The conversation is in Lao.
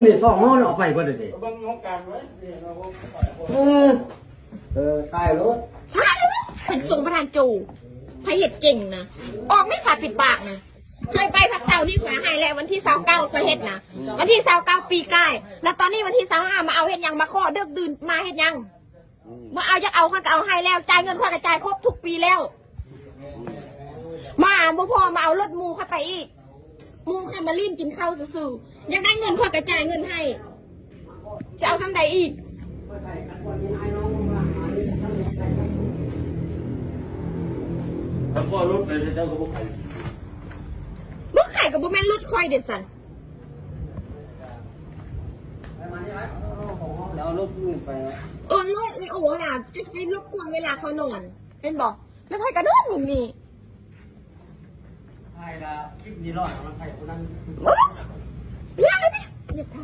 ນີ້ ສອງຮ້ອຍ ເອົາໄປເບິດເດ. ເບິ່ງໂຄງການໄວ້ ເອີ ເອີ ຖ່າຍໂລດ. ເປັນຊົງປະທານໂຈ ໃຜເຮັດເກັ່ງນະ ອອກໄດ້ຝາກປິດປາກນະ. ຂ້ອຍໄປພັກເຊົານີ້ ຂ້ອຍໃຫ້ແລ້ວ ວັນທີຊາວເກົ້າ ຂ້ອຍເຮັດນະ ວັນທີຊາວເກົ້າປີກາຍ ແລ້ວຕອນນີ້ວັນທີຊາວຫ້າ ມາເອົາເຮັດຫຍັງ ມາຂໍເດິກດື່ນ ມາເຮັດຫຍັງ? ບໍ່ເອົາ ຢາກເອົາຂ້ອຍກໍເອົາໃຫ້ແລ້ວ ຈ່າຍເງິນຂ້ອຍກໍຈ່າຍຄົບທຸກປີແລ້ວ. ມາບໍ່ພໍ ມາເອົາລົດໝູ່ຂ້ອຍໄປອີກ ໝູ່ຂ້ອຍມາຫຼິ້ນກິນເຂົ້າຊື່ໆ ຢາກໄດ້ເງິນຂ້ອຍກໍຈ່າຍເງິນໃຫ້ ຈະເອົາສ່ຳໃດອີກ? ຖ້າພໍ່ລົດໄປເຈົ້າກໍບໍ່ຂາຍ ບໍ່ຂາຍກໍບໍ່ແມ່ນລົດຂ້ອຍເດ້ຊັ້ນ. ແລ້ວເອົາລົດມື້ໄປ ເອີ ລົດ ໂອ້ ນະ ຈະໄປລົບກວນເວລາເຂົານອນ ເຫັນບໍ່? ແລ້ວຂ້ອຍກໍນອນຢູ່ນີ້ ຖ່າຍລະຄລິບນີ້ລອດ ມັນໃຜຜູ້ນັ້ນ ເອີ ຢ່າເລີຍ ຢ່າ